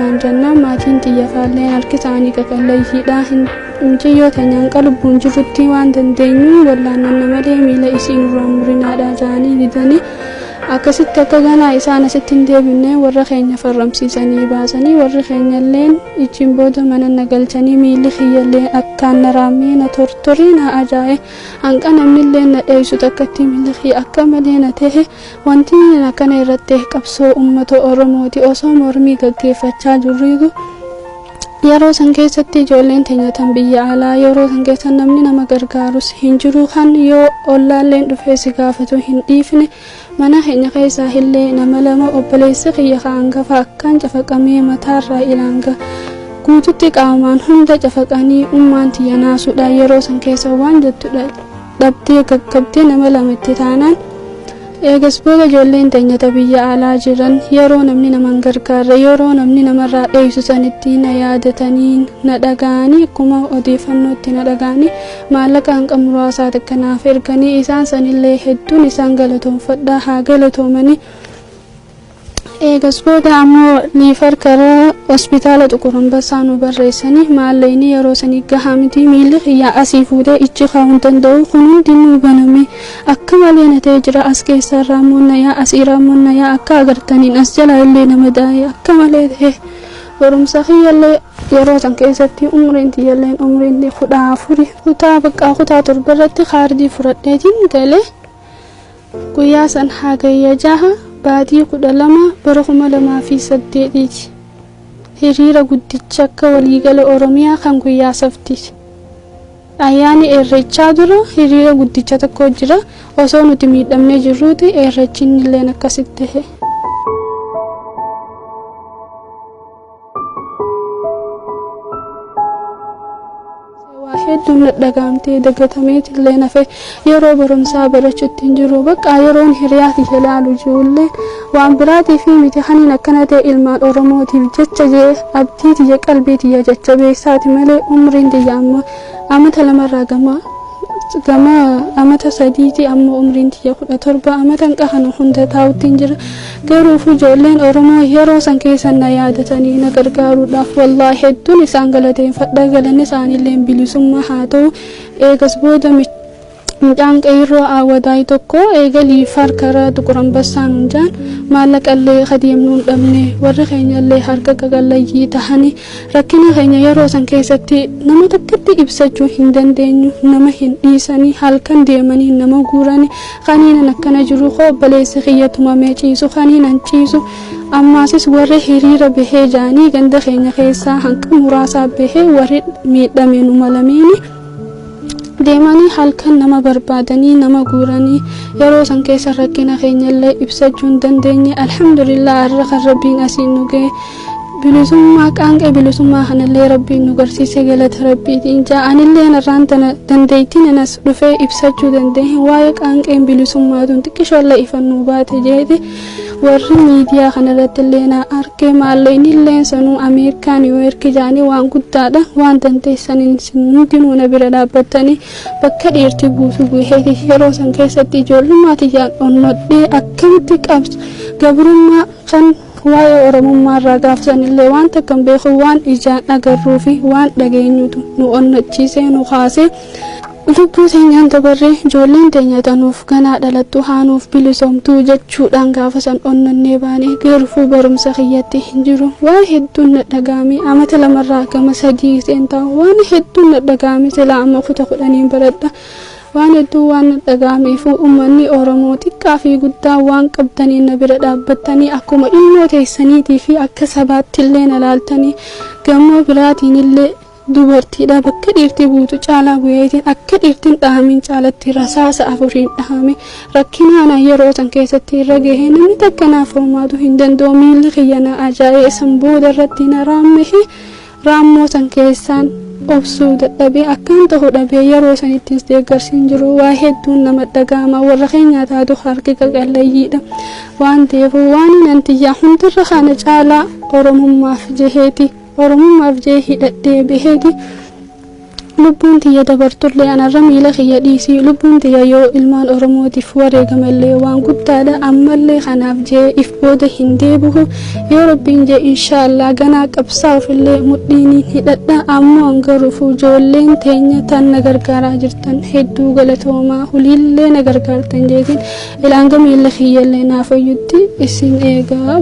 naan jennaan maatiin tiyya faalleen harki isaanii qaqallayyiidha. Mucayyoo teenya hanqa lubbuun jirrutti waan dandeenyu wallaannanna malee miila isii nurraa hin murinaadha jedhanii didanii akkasitti akka ganaa isaan asitti hin deebinne warra keenya farramsiisanii baasanii warri keenyalleen ichiin booda mana na galchanii miilli kiyyallee akkaan na raammee na tortoree na ajaa'e hanqa namnillee na dheessu takkatti miilli kiyya akka malee na tahe. Wanti akkana irratti qabsoo uummata Oromooti osoo mormii gaggeeffachaa jirruutu yeroo san keessatti ijoolleen teenya tan biyya alaa yeroo san keessa namni nama gargaarus hin jiru kan yoo ollaalleen dhufee si gaafatu hin dhiifne mana keenya keessaa illee nama lama obboleessi kiyya ka hangafa akkaan cafaqamee mataarraa ilaanga guututti qaamaan hunda cafaqanii ummaan tiyya naasuudha yeroo san keessa waan jettu dhabdee gaggabdee nama lama itti taanaan eegas booda ijoolleen teenya ta biyya alaa jiran yeroo namni nama hin gargaarre yeroo namni namarraa dheessu sanitti na yaadatanii na dhaga'anii akkuma odeeffannootti na dhaga'anii maallaqa hanqa muraasaa takka naaf erganii isaan sanillee hedduun isaan galatoomfadhaa haa galatoomanii. Eegas booda ammoo liifar karaa hospitaala Xuqur Ambassaa nu barreessanii maallaqni yeroo sanii gahaa miti miilli kiyyaa asii fuudhee ichi kaa'uu hin danda'u kun hundinuu baname akka malee na ta'ee jira as keessaa raammoon na yaa asii raammoon na yaa akka agartaniin as jalaa illee nama daa'e akka malee ta'e barumsa kiyyallee yeroo san keessatti umriin tiyyalleen umriin 14 kutaa baqqaa kutaa 7 irratti kaardii fudhadheetiin galee. Guyyaa san Hagayya 6, baatii 12, bara 2008ti. Hiriira guddicha akka waliigala Oromiyaa kan guyyaa Saftiiti. Ayyaani Irreechaa dura hiriira guddicha tokko jira. Osoo nuti miidhamnee jirruuti Irreechinni illeen akkasitti tahe. Waa hedduun na dhagaamtee dagatameetillee nafe yeroo barumsaa barachuutti hin jiru bakka yeroon hiriyaa tiyya laalu jirullee waan biraatii fi miti kaniin akkana ta'e ilmaan Oromootiif jecha jee abdii tiyya qalbii tiyya jajjabeessaati malee umriin tiyya amma amata lamarraa gama gama amata sadiiti amma umriin tiyya 17 amata hanqa kana hunda taa'utti hin jira. Garuu ijoolleen Oromoo yeroo san keessa na yaadatanii na gargaaruudhaaf wallaahi hedduun isaan galateeffadha. Galanni isaaniillee bilisummaa haa ta'u. Eegas booda mucaan qeerroo Awwadaay tokko eega liifar karaa Xuqur Ambassaa nuun jaan maallaqallee kadeemnuu hin dhabne warri keenyallee harka qaqallayyii tahanii rakkina keenya yeroo san keessatti nama takkatti ibsachuu hin dandeenyu nama hin dhiisanii halkan deemanii nama guuranii kaniinan akkana jiru koo obboleessi kiyya tumamee ciisu kaniinan ciisu ammaasis warri hiriira bahee jaanii ganda keenya keessaa hanqa muraasaa bahee warri miidhame numa lameeni deemanii halkan nama barbaadanii nama guuranii yeroo san keessa rakkina keenyallee ibsachuu hin dandeenye. Alhamdulillah, har'a kan rabbiin asiin nu ga'e bilisummaa qaanqee bilisummaa kanallee rabbiin nu garsiise galata rabbiitiin ja'anillee narraan tana dandeettiin anas dhufee ibsachuu dandeenye waa'ee qaanqeen bilisummaatuun xiqqishoollee ifannuu baate jeeti warri miidiyaa kanarratti illee na arge maallaqni illee sanuu Ameerikaa Niiwuyoork jaanii waan guddaadha waan dandeessaniin hundinuu na bira dhaabbattanii bakka dhiirti buutu bu'eeti yeroo san keessatti ijoollummaa tiyyaan onnodhee akkamitti qabsu gabrummaa kan waa'ee Oromummaa irraa gaafsan illee waan takka hin beeku waan ijaan agarruu fi waan dhageenyutu nu onnachiisee nu kaasee lubbuu teenyaan dabarree ijoolleen teenya tanuuf ganaa dhalattu haanuuf bilisoomtuu jechuudhaan gaafa san onnannee baane. Garuu barumsa kiyyatti hin jiru waan hedduun na dhagaame amata lamarraa gama sadii seentaa waan hedduun na dhagaame silaa amma kuta 10n baradha waan hedduu waan na dhagaameef uummanni Oromoo xiqqaa fi guddaa waan qabdanii na bira dhaabbattanii akkuma ilmoo teessaniitii fi akka sabaatti illee na laaltanii gamoo biraatiin illee dubartiidha bakka dhiirti buutu caalaa bu'eetiin akka dhiirtiin dhahamin caalatti rasaasa afuriin dhahame rakkinaana yeroo san keessatti irra gahee namni takka naaf furmaatu hin danda'u miilli kiyya na ajaa'ee san booda irratti na raammehe raammoo san keessaan obsuu dadhabee akkaan ta'u dhabee yeroo sanittis deeggarsi hin jiru waa hedduun nama dhaga'ama warra keenyaa taatu harki qaqallayyiidha waan ta'eef waan nantiyyaa hundarra kana caalaa Oromummaaf jeheeti Oromummaaf jee hidhadhee baheeti. Lubbuun tiyya dabartullee anarra miila kiyya dhiisii lubbuun tiyya yoo ilmaan Oromootiif wareegamallee waan guddaadha. Ammallee kanaaf jee if booda hin deebihu. Yoo Rabbiin jee inshaallah ganaa qabsaa'uufillee mudhiiniin hidhadha. Ammoo an garuufu ijoolleen teenya tan na gargaaraa jirtan hedduu galatoomaa, huliillee na gargaartan jeetiin ilaanga miila kiyyallee naa fayyutti isin eegaa.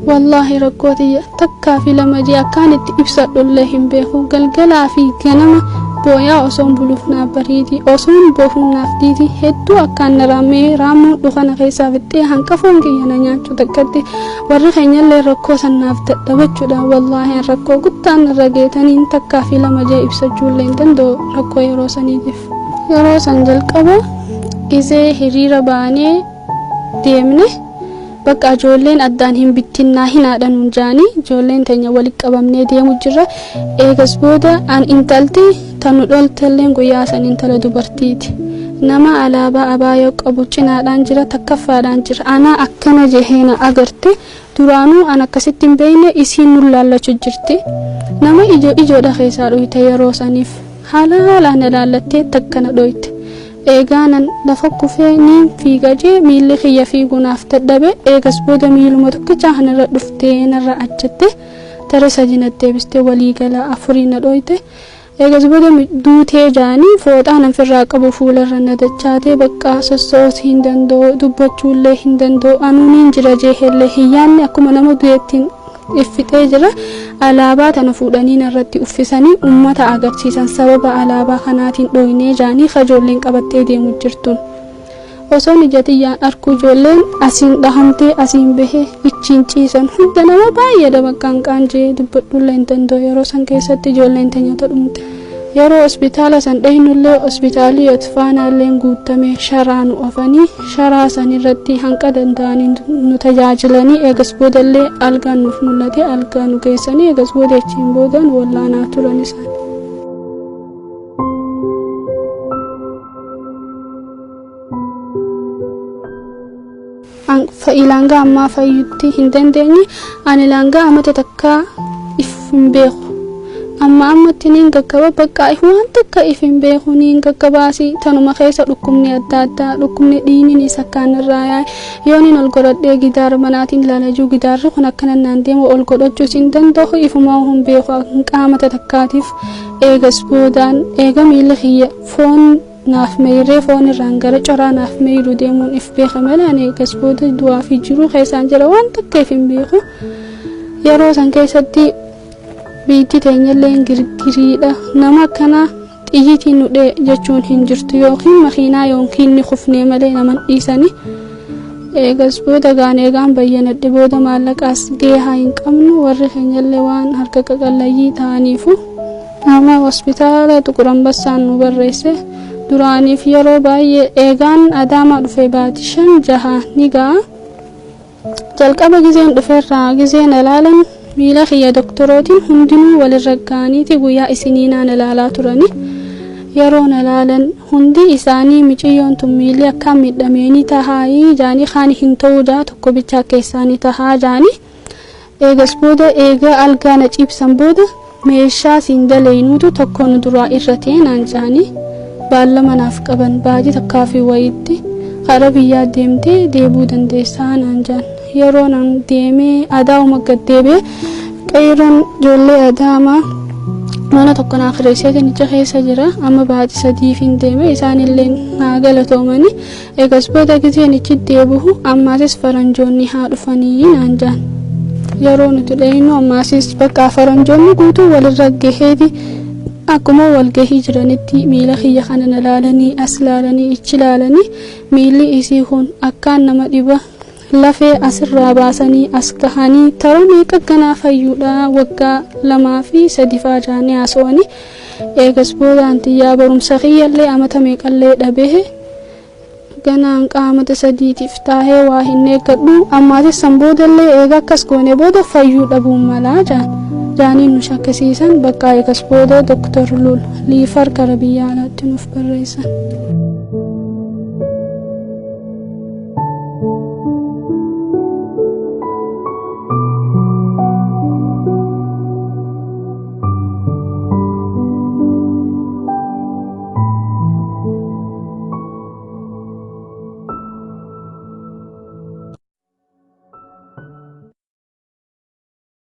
Wallaahi rakkoo tiyya takkaa fi lama jee akkaan itti ibsadhullee hin beeku. Galgalaa fi ganama booyaa osoon buluuf naaf bariiti, osoon boohuun naaf dhiiti. Hedduu akkaan na raammee raammoon dhukana keessaa fixxee hanqafuun kiyya na nyaachuu takkatti warri keenyallee rakkoo san naaf dadhabachuudha. Wallaahi an rakkoo guddaan narra geetaniin takkaa fi lama jee ibsachuullee hin danda'u rakkoo yeroo saniitiif. Yeroo san jalqaba gisee hiriira baanee deemne, bakka ijoolleen addaan hin bittinnaa hin haadhanuun jaanii ijoolleen teenya walitti qabamnee deemu jirra. Eegas booda an intalti tan nu dholtelleen guyyaa san intala dubartiiti. Nama alaabaa abaayoo qabu cinaadhaan jira, takkaffaadhaan jira. Anaa akkana jehee na agarte. Duraanuu an akkasitti hin beekne, isiin nun laallachu jirti. Nama ijoo ijoodha keessaa dhuyte. Yeroo saniif haala haalaan na laallattee takka na dhoyte. Eegaanan lafa kufee niin fiiga jee miilli kiyya fiiguu naaf dadhabe. Eegas booda miiluma tokkichaa kanarra dhuftee narra ajjatte. Tara sadi na deebiste, waliigala afurii na dhoyte. Eegas booda duutee jaanii fooxaa nan firraa qabu fuularra na dachaatee. Bakka sosso'uus hin danda'u, dubbachuullee hin danda'u. Anuu niin jira jeehellee hin yaanne, akkuma nama du'eettiin iffixee jira. Alaabaa tana fuudhanii narratti uffisanii ummata agarsiisan. Sababa alaabaa kanaatiin dhoynee jaanii kajoolleen qabattee deemu jirtuun. Osoon ija tiyyaan arkuu ijoolleen asiin dhahamtee asiin bahee ichiin ciisan hunda nama baay'eedha. Bakka hanqaan jee dubbadhullee hin danda'u. Yeroo san keessatti ijoolleen teenya dhumte. Yeroo hospitaala san dhahinullee hospitaalii Otfaanaalleen guutamee sharaa nu ofanii sharaa san irratti hanqa danda'anii nu tajaajilanii. Eegas boodallee algaan nuuf mul'ate, algaa nu geessanii. Eegas booda achiin booda nu wallaanaa turan isaan. Ilaangaa ammaa fayyutti hin dandeenye. Ani ilaangaa amata takkaa if hin beeku. Amma ammatti niin gaggaba, bakka waan takka if hin beeku, niin gaggabaasi. Tanuma keessa dhukkubni adda addaa, dhukkubni dhiigni akkaan irraa yaa'e. Yoo niin ol godhadhee gidaara manaatiin ilaalaa jiru, gidaarri kun akkana naan deemu, ol godhachuus hin danda'u, ifumaa hin beeku qaamata takkaatiif. Eegas boodaan eega miilli kiyya foon naaf meeyree, foon irraan gara coraa naaf meeyru deemuun if beeka malee, ani eegas booda du'aa fi jiruu keessaan jira, waan takka if hin beeku. Yeroo san keessatti biitti teenyallee girgiriidha. Nama akkanaa xiyyitiin nu dhee jechuun hin jirtu, yookiin makiinaa yookiin ni kufnee malee naman dhiisani. Eegas booda gaan eegaan bayyanadhe booda maallaqaas geehaa hin qabnu, warri keenyallee waan harka qaqallayyii ta'aniifu nama hospitaala Xuqur Ambassaan nu barreesse. Duraaniif yeroo baay'ee eegaan Adaamaa dhufe baati 5 6 ni ga'a. Jalqaba gizeen dhufeerraa gizeen ilaalan miila kiyya doktorootiin hundinuu walirra ga'aniiti guyyaa isiniinaan ilaalaa turani. Yeroo na ilaalan hundi isaanii miciyyoon tun miilli akkaan miidhameenii tahaayii jaanii, kaan hin ta'uu jaa, tokko bichaa keessaanii tahaa jaanii. Eegas booda eega algaa na ciibsan booda meeshaa siin daleynuutu tokko nu duraa irra ta'e naan jaanii baallama naaf qaban. Baatii takkaa fi wayiitti karaa biyyaa deemtee deebuu dandeessaa naan jaan. Yeroo naan deemee Adaa'uma gad deebi'e, qeerroon ijoollee Adaamaa mana tokko naa kireesseetiin ija keessa jira. Amma baatii sadiif hin deeme, isaanillee naa galatoomanii. Eegas booda gizeen ichi deebi'u ammaasis faranjoonni haa dhufanii naan jaan. Yeroo nuti dhayinu ammaasis bakka faranjoonni guutuu walirra gaheeti akkuma walgahii jiranitti miila kiyya kana na laalanii, as laalanii, ichi laalanii, miilli isii kun akkaan nama dhiba, lafee asirraa baasanii as gahanii tara meeqa ganaa fayyuudha, waggaa 2 fi 3 faa jaanii haasawanii. Eegas boodaan xiyyaa barumsa kiyyallee amata meeqallee dhabee ganaan qaamata sadiitiif taahee waa hin eeggadhu. Ammaatis san boodallee eega akkas goone booda fayyuu dhabuun malaa jaan jaaniin nu shakkisiisan. Bakka eegas booda Doktor Lul liifar kara biyya alaatti nuuf barreessan.